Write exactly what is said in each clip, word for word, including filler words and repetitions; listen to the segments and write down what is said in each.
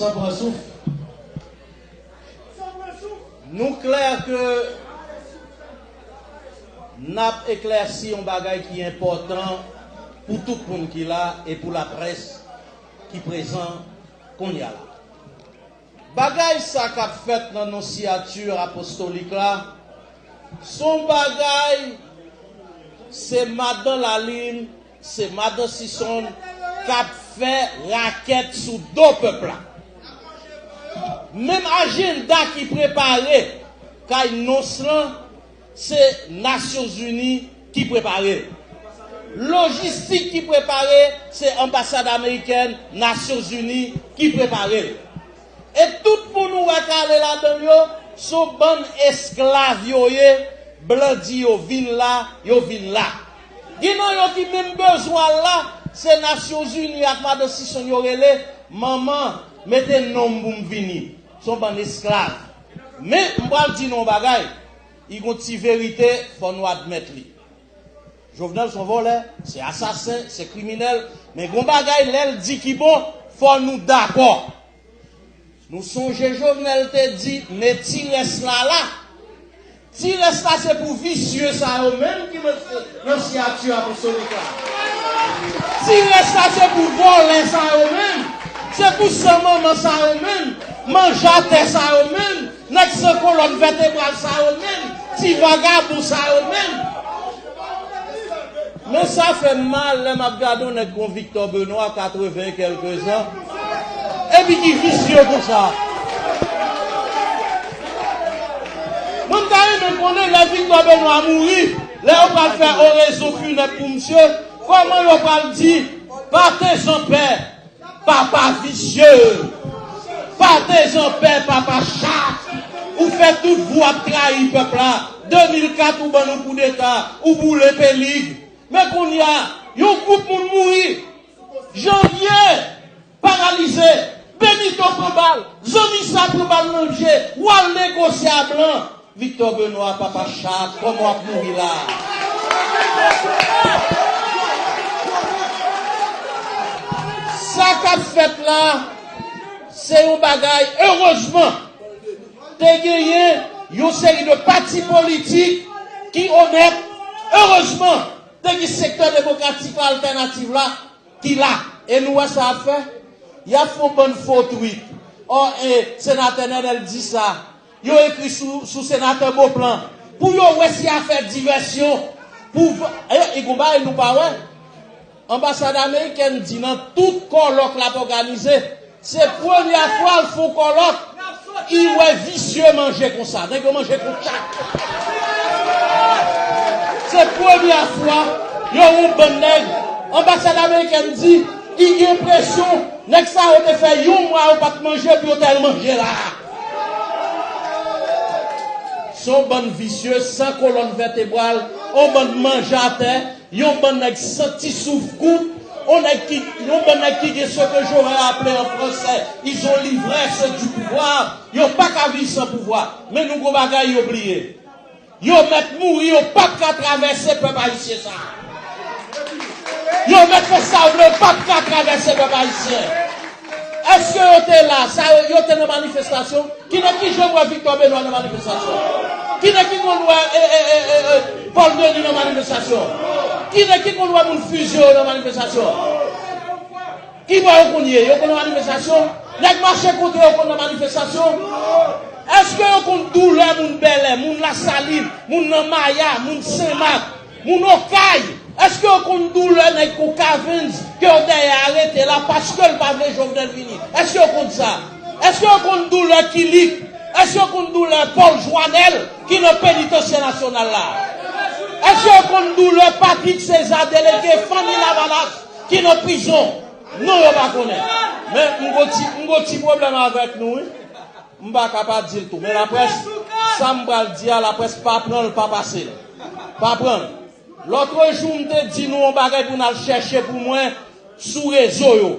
San pran souf. Nou klè ke n ap eklèsi yon bagay ki enpòtan pou tout moun ki la e pou laprès ki prezan kounye a la. Bagay sa k ap fèt nan Nonsiyati Apostolik la, se yon bagay, se madan Lalin, se madan Sison k ap fè rakèt sou do pèp la. Menm ajanda ki prepare kay Nons lan, se Nasyonzini ki prepare l. Lojistik ki prepare, se anbasad amerikèn, Nasyonzini ki prepare l. E tout moun ou wè k ale ladan l yo, se yon bann esklav yo ye, blan di yo vin la, yo vin la. Gen nan yo ki menm bezwen al la, se Nasyonzini ak madan Sison yo rele, manman, mete non m pou m vini. Se yon bann esklav. Men, m pral di nou yon bagay, li gon ti verite, fò nou admèt li. Jovenel se yon vòlè, se asasen, se kriminèl, men gon bagay lè l di ki bon, fò nou dakò. Nou sonje Jovenel te di, men ti rès la la. Ti rès la se pou visye sa yo menm ki nan, nan siyati apostolik la. Ti rès la se pou vòlè sa yo menm. Se pou san manman sa yo menm. Manjatè sa yo menm. Nèg san kolòn vètebral sa yo menm, ti vagabon sa yo menm. Men sa fè m mal lè m ap gade yon nèg kon Victor Benoît, katreven e kèlke zan, epi ki visye konsa. Mwen, m ta renmen konnen lè Victor Benoît mouri, lè yo pral fè orezon finèb pou misye, kòman yo pral di, pa te zanpè. Papa visye. Pa te zanpè, papa chat. Ou fè tout vi w ap trayi pèp la. De mil kat ou ban nou koudeta, ou boule Pelig. Men kounye a, yon gwoup moun mouri. Janvye, paralize. Benito pran bal. Zanmi sa pran bal nan je. W al negosye a blan. Victor Benoît, papa chat, kòman w ap mouri la? Sa k ap fèt la, se yon bagay, erezman, te genyen yon seri de pati politik ki onèt, erezman, te gen sektè demokratik la, altènativ la, ki la. E nou wè sa y ap fè? Y ap fè yon bann fo twit. Ò, e, senatè Nènèl di sa. Yo ekri sou, sou senatè Beauplan. Pou yo wè si y a fè divèsyon. Pou, e, e gon bagay nou pa wè. Anbasad amerikèn di nan tout kòlòk l ap òganize, se premyè fwa l fè yon kòlòk, li wè visye manje konsa. Nèg yo manje kon tchat. Se premyè fwa yo wè yon bann nèg. Anbasad amerikèn di, li gen enpresyon, nèg sa yo te fè yon mwa yo pa t manje, pou yo t al manje la. Se yon bann visye, san kolòn vètebral, yon bann manjatè, yon bann nèg san ti souf kout, yon nèg ki, yon bann nèg ki gen ce que j'aurais appelé en français, ils ont l'ivresse du pouvoir, yo pa ka viv san pouvwa. Men nou gon bagay yo bliye. Yo mèt mouri, yo p ap ka travèse pèp ayisyen sa a. Yo mèt fè sa yo vle, yo p ap ka travèse pèp ayisyen. Èske yo te la? Sa yo, yo te nan manifestasyon? Ki nèg ki janm wè Victor Benoît nan manifestasyon? Ki nèg ki konn wè, e, e, e, e, e, Paul Denis nan manifestasyon? Ki nèg ki konn wè moun fizye yo nan manifestasyon? Ki bò yo konn ye? Yo konn nan manifestasyon? Nèg mache kontre yo konn nan manifestasyon? Èske yo konn doulè moun Bèlè, moun Lasalin, moun nan Maya, moun Senmak, moun Okay? Èske yo konn doulè nèg kou Caverns ke yo dèyè arete la paske l pa vle Jovenel vini? Èske yo konn sa? Èske yo konn doulè Kilik? Èske yo konn doulè Paul Joanel ki nan penitansye nasyonal la? Èske yo konn doulè Patrick César, delege fanmi Lavalas ki nan prizon? Non, yo pa konnen. Men m gon ti, m gon ti pwoblèm avèk nou, wi. M pa ka pa di l tou. Men laprès, sa m pral di a, laprès pa pran l, pa pase l. Pa pran l. Lòtrejou, m te di nou yon bagay pou n al chèche pou mwen sou rezo yo.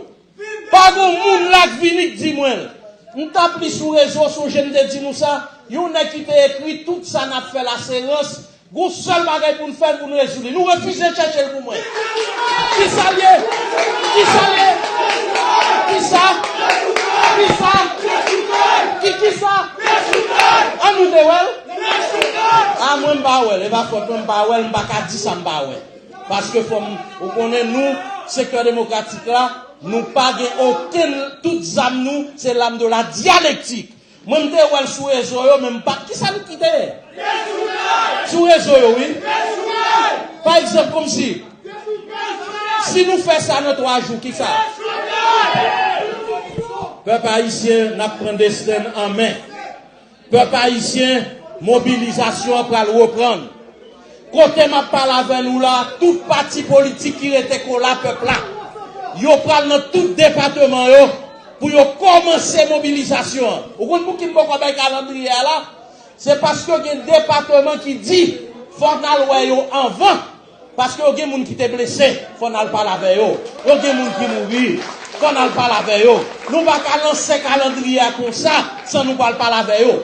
Pa gon moun la k vini k di mwen l. M t ap li sou rezo, sonje m te di nou sa, yon nèg ki te ekri tout sa n ap fè la se rans, gon sèl bagay pou n fè l, pou n rezoud li. Nou refize chèche l pou mwen. Kisa l ye? Kisa l ye? Kisa? Kisa? Pa fòt mwen, m pa wè l, m pa ka di sa m pa wè. Paske fò m, ou konnen nou, sektè demokratik la, nou pa gen okenn, tout zam nou, se l'arme de la dialectique. Mwen, m te wè l sou rezo yo, men m pa, kisa nou kite? Sou rezo yo, wi. Pa egzanp, kòmsi, si nou fè sa nan twa jou, kisa? Pèp ayisyen, n ap pran desten n an men. Pèp ayisyen, mobilizasyon an pral reprann. Kote m ap pale avè nou la, tout pati politik ki rete kola pèp la, yo pral nan tout depatman yo pou yo kòmanse mobilizasyon an. Ou konn pouki m poko bay kalandriye a la? Se paske gen depatman ki di fò n al wè yo anvan. Paske yo gen moun ki te blese, fò n al pale avè yo. Yo gen moun ki mouri, fò n al pale avè yo. Nou pa ka lanse kalandriye a konsa san nou pa al pale avè yo.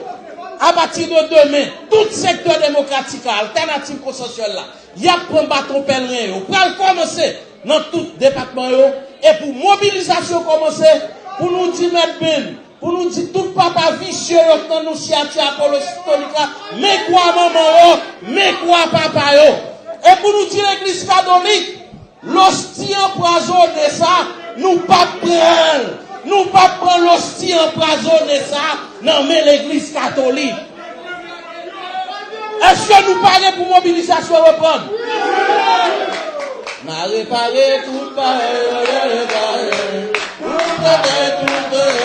Apati de demen, tout sektè demokratik la, altènativ konsansyèl la, y ap pran baton pèlren yo. Pral kòmanse nan tout depatman yo. E pou mobilizasyon kòmanse, pou nou di Mèt Ben, pou nou di tout papa visye yo k nan nou siyati apostolika, men kwa manman yo, men kwa papa yo. E pou nou di legliz katolik, losti anpwazonnen sa, nou p ap pran l. Nou p ap pran losti anpwazonnen sa nan men legliz katolik. Èske nou pare pou mobilizasyon reprann? N a repare tout bagay, repare, nou prepare tout bagay.